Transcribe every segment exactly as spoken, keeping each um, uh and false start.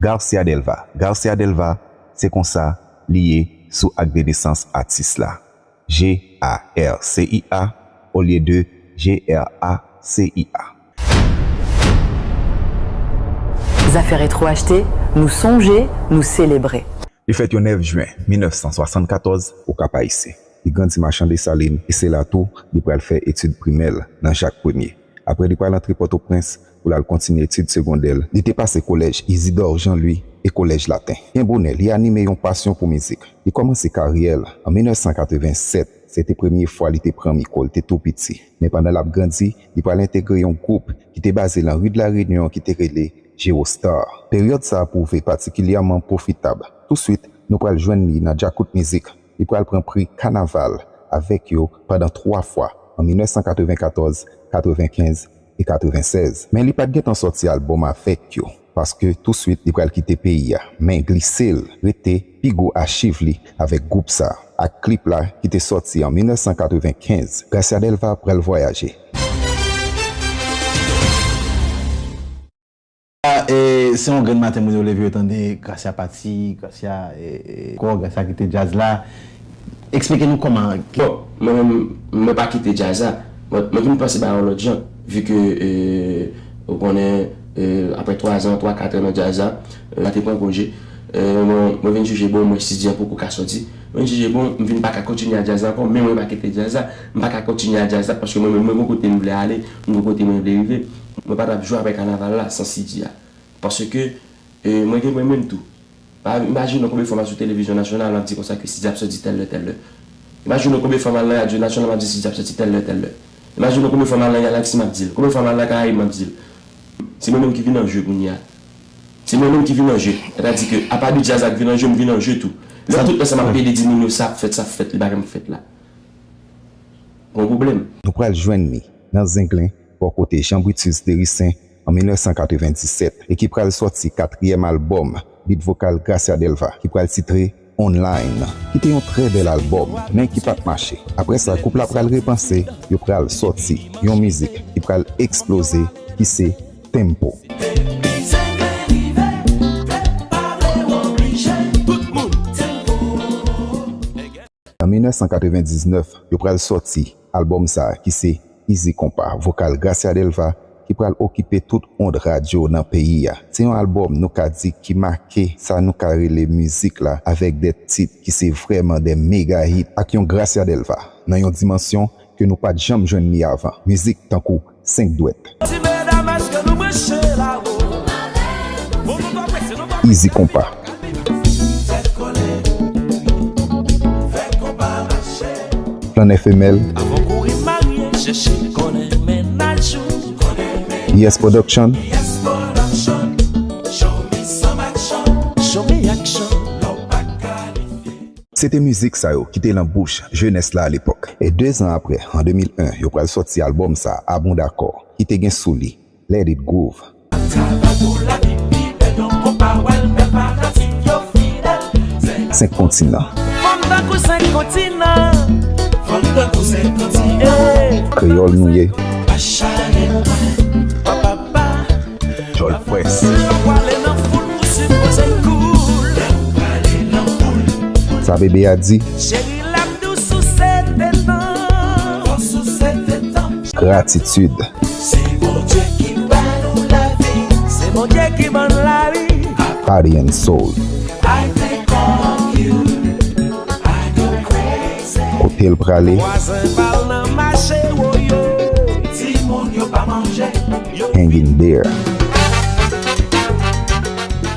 Garcia Delva. Garcia Delva, se konsa li ye sou ak de nesans atis la. G A R C I A olye de G R A C I A. Zafè Retro achte, nou sonje, nou selebre. Li fèt yon nèf jen mil nèf san swasann katòz Okap Ayisyen. Li grandi Machan Desalin e se la tou li pral fè etid primè l nan Jak Premye. Apre li pral antre Pòtoprens pou l al kontinye etid segondè l. Li te pase kolèj Izidò Jan Lwi e kolèj Laten. Byen bonè, li anime yon pasyon pou mizik. Li kòmanse karyè l an mil nèf san katreven sèt, se te premye fwa li te pran mikwo, li te tou piti. Men pandan l ap grandi, li pral entegre yon gwoup ki te baze nan ri de la Réunion ki te rele Geostar. Peryòd sa a pwouve patikilyèman pwofitab. Touswit, nou pral jwenn li nan Djakout Mizik. Li pral pran pri Kanaval avèk yo pandan twa fwa, an mil nèf san katreven katòz, katreven kenz e katreven sèz. Men li pa t gentan sòti albòm avèk yo, paske touswit li pral kite peyi a. Men glise l rete pi gwo achiv li avèk gwoup sa a. Ak klip la ki te sòti an mil nèf san katreven kenz, Gracia Delva pral vwayaje. E, se yon grenn maten moun yo leve yo tande Gracia pati, Gracia e, e, kò, Gracia kite djaz la. Eksplike nou kòman. Bon, mwen menm, mwen pa kite djaz la. Mwen, mwen vin panse bagay yon lòt jan. Vu ke, e, ou konnen, e, apre twa zan, twa, kat an nan djaz la, e, la te pran konje. E, mwen, mwen vin jije, bon, mwen si djaz poko ka sòti. Mwen jije, bon, m vin pa ka kontinye a djaz la ankò, men mwen pa kite djaz la. M pa ka kontinye a djaz la, paske mwen menm, mwen gon kote m vle ale, m gon kote mwen vle rive. Mwen pa t ap jwe avèk kanaval la san si djaz la. Paske, e, mwen gen mwen menm tou. Pa, imajine w konbyen fwa m ap sou televizyon nasyonal, m ap di konsa ke si djaz ap sòti tèl lè, tèl lè. Imajine w konbyen fwa m al nan radyo nasyonal, m ap di si djaz ap sòti tèl lè, tèl lè. Imajine w konbyen fwa m al nan Galaxy, m ap di l. Konbyen fwa m al nan Karayib, m ap di l. Se mwen menm ki vin an jwe kounye a. Se mwen menm ki vin an jwe. Sètadi ke, apa de djaz la k vin an jwe, m vin an jwe tou. Lè tout lè sa m ap pede di moun yo sa ap fèt, sa ap fèt, li pa janm fèt la. Gon pwoblèm. Nou pral jwenn li nan Zenglen, bò kote Jean Brutus Dericin, an mil nèf san katreven disèt, e ki pral sòti katriyèm albòm lead vokal Gracia Delva, ki pral titre Online, ki te yon trè bèl albòm, men ki pa t mache. Apre sa, gwoup la pral repanse, yo pral sòti yon mizik ki pral eksploze, ki se Tempo. An mil nèf san katreven diznèf, yo pral sòti albòm sa a ki se Izi Konpa, vokal Gracia Delva, ki pral okipe tout ond radyo nan peyi a. Se yon albòm nou ka di ki make sa nou ka rele mizik la avèk de tit ki se vrèman de mega hit ak yon Gracia Delva nan yon dimansyon ke nou pa t janm jwenn li avan. Mizik tankou Senk Dwèt. Izi Konpa. Plannè Femèl. Yes Production. Se te mizik sa yo ki te lan bouch jenès la alepòk. E de zan apre, an de mil en, yo pral sòti albòm sa, Abon Dakò, ki te gen sou li Let It Groove. Senk kontinan. Kreyòl nou ye. Djòl Press. Sa bebe a di. Gratitid. Body and Soul. Kote l prale? Hanging There.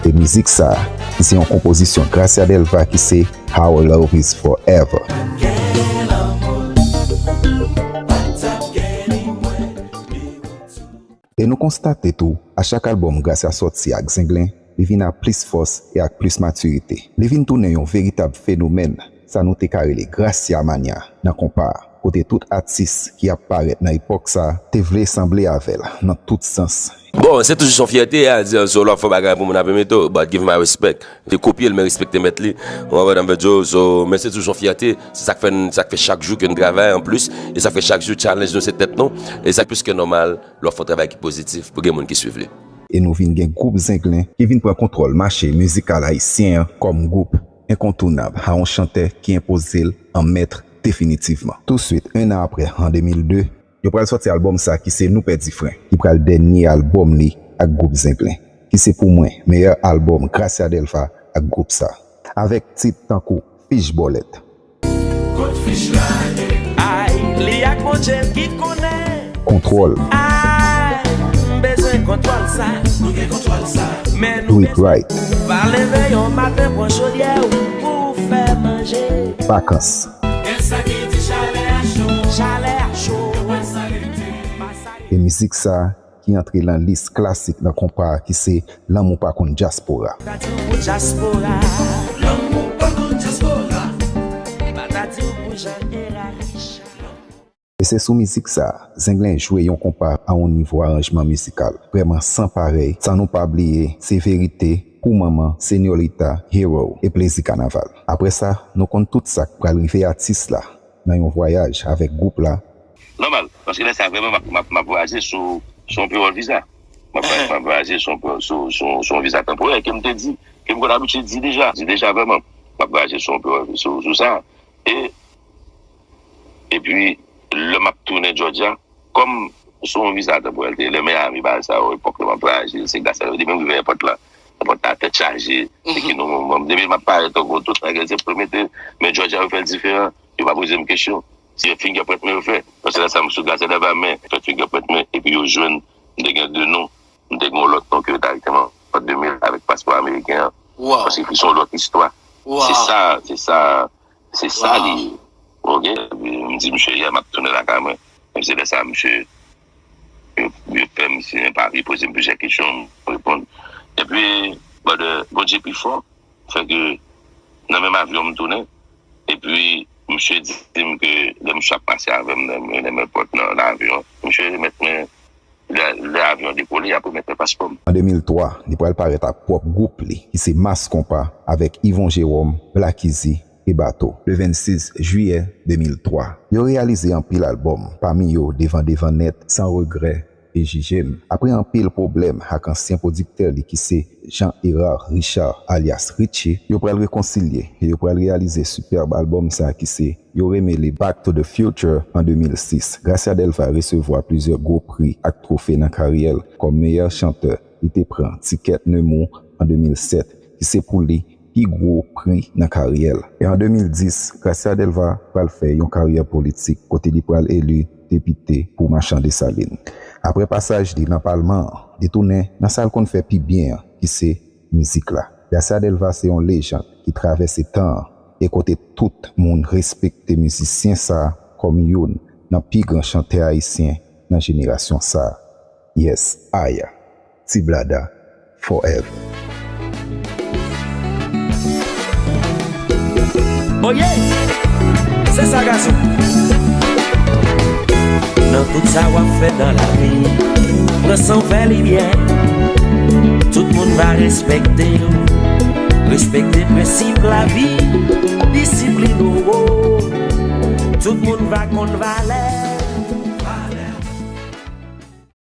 E mizik sa, ki se yon konpozisyon Gracia Delva ki se Our Love Is Forever. E nou konstate tou, a chak albòm Gracia sòti ak Zenglen, li vin ak plis fòs e ak plis matirite. Li vin tounen yon veritab fenomèn, sa nou te ka rele Gracia Mania nan konpa a, kote tout atis ki ap parèt nan epòk sa a te vle sanble avè l nan tout sans. Bon, se toujou yon fyète, a di, so, lè w ap fè bagay pou moun ap eme tou, but give my respect. Te kopye l, men respekte mèt li. Ou konprann sa m vle di w? So, men se toujou yon fyète, se sa k fè n, sa k fè chak jou ke n travay anplis, e sa k fè chak jou challenge nou se tèt nou, e sa k plis ke nòmal, lè w ap fè yon travay ki pozitif, pou gen moun ki swiv li. E nou vin gen gwoup Zenglen ki vin pran kontwòl mache mizikal ayisyen an kòm gwoup enkontounab a yon chantè ki enpoze l an mèt definitivman. Touswit, en an aprè, an de mil de, yo pral sòti albòm sa ki se Nou Pèdi Fren, ki pral dènye albòm li ak gwoup Zenglen, ki se pou mwen meyè albòm Gracia Delva ak gwoup sa, avèk tit tankou Fich Bòlèt. Kot fich la ye? Ay, li ak Bondye ki konnen. Kontwòl. Ay, m bezwen kontwòl sa. Nou gen kontwòl sa. Men nou Do It Right. Pa leve yon maten pran chodyè ou pou fè manje. Vakans. Gen sa ki di chalè a cho. Chalè a cho. Pa sa rete. Pa sa rete. E mizik sa ki antre nan lis klasik nan konpa a ki se Lanmou pa konn dyaspora. Sa di w pou dyaspora. Lanmou pa konn dyaspora. Sa di w pou jan era rich. E se sou mizik sa, Zenglen jwe yon konpa a yon nivo aranjman mizikal vrèman san parèy, san nou pa bliye Se Verite, Pou Manman, Señorita, Hero e Plezi Kanaval. Apre sa, nou konn tout sa k pral rive atis la nan yon vwayaj avèk gwoup la. Nòmal, paske lè sa vrèman m ap, m ap, m ap vwayaje sou, sou yon pewòl viza. M ap, m ap vwayaje sou, sou, sou, sou yon viza tanporè ke m te di, ke m konn abitye di deja, di deja vrèman. M ap vwayaje sou yon pewòl, sou, sou sa. E, epi, lè m ap tounen Georgia, kòm sou yon viza tanporè l te ye, lè Miami, bagay sa yo, epòk lè m ap vwayaje, se gras a yo, depi m rive èpòt la, èpòt la tèt chaje, se ki nou, mwen, depi m ap parèt ankò, tout bagay, se pou yo mete, men Georgia yo fè l diferan, yo pa poze m kesyon. Se fingerprint mwen yo fè. Paske lè sa m sou Gracia Delva, men fè fingerprint mwen, epi yo jwenn, m te gen de non. M te gen yon lòt non ke yo ta rete mwen an de mil avèk paspò ameriken an. Paske ki se yon lòt istwa. Se sa, se sa, se sa li ye. Ok? M di misye yè m ap tounen lakay mwen. Menm se lè sa misye, yo, yo fè m siyen papye, poze m plizyè kesyon, m reponn. Epi, brother, Bondye pi fò, fè ke nan menm avyon m tounen. Epi, misye di m ke lè misye ap pase avè m nan, nan menm èpòt nan, nan avyon, misye remèt mwen, lè, lè avyon an dekole, y ap remèt mwen paspò m. An de mil twa, li pral parèt ak pwòp gwoup li, ki se Mass Konpa, avèk Yvon Jérôme, Black Easy e Bato, le vennsis jiyè de mil twa. Yo reyalize anpil albòm, pami yo Devan Devan Nèt, San Regrè, e Jije m. Apre anpil pwoblèm ak ansyen pwodiktè li ki se Jean Hérard Richard alyas Richie, yo pral rekonsilye e yo pral reyalize sipèb albòm sa ki se, yo remele Back to the Future an de mil sis. Gracia Delva resevwa plizyè gwo pri ak twofe nan karyè l kòm meyè chantè. Li te pran Tikèt Nemours an de mil sèt, ki se pou li pi gwo pri nan karyè l. E an de mil dis, Gracia Delva pral fè yon karyè politik kote li pral eli depite pou Machan Desalin. Apre pasaj li nan palman an, li tounen nan sa l konn fè pi byen an, ki se mizik la. Gracia Delva se yon lejann ki travèse tan an e kote tout moun respekte mizisyen sa a kòm youn nan pi gran chantè ayisyen nan jenerasyon sa a. Yes, Aya. Ti Blada forever. Oye! Se sa gason. Nan tout sa w ap fè nan lavi, pran san w fè li byen. Tout moun va respekte w. Respekte prensip lavi, disiplin ou. Tout moun va konn valè.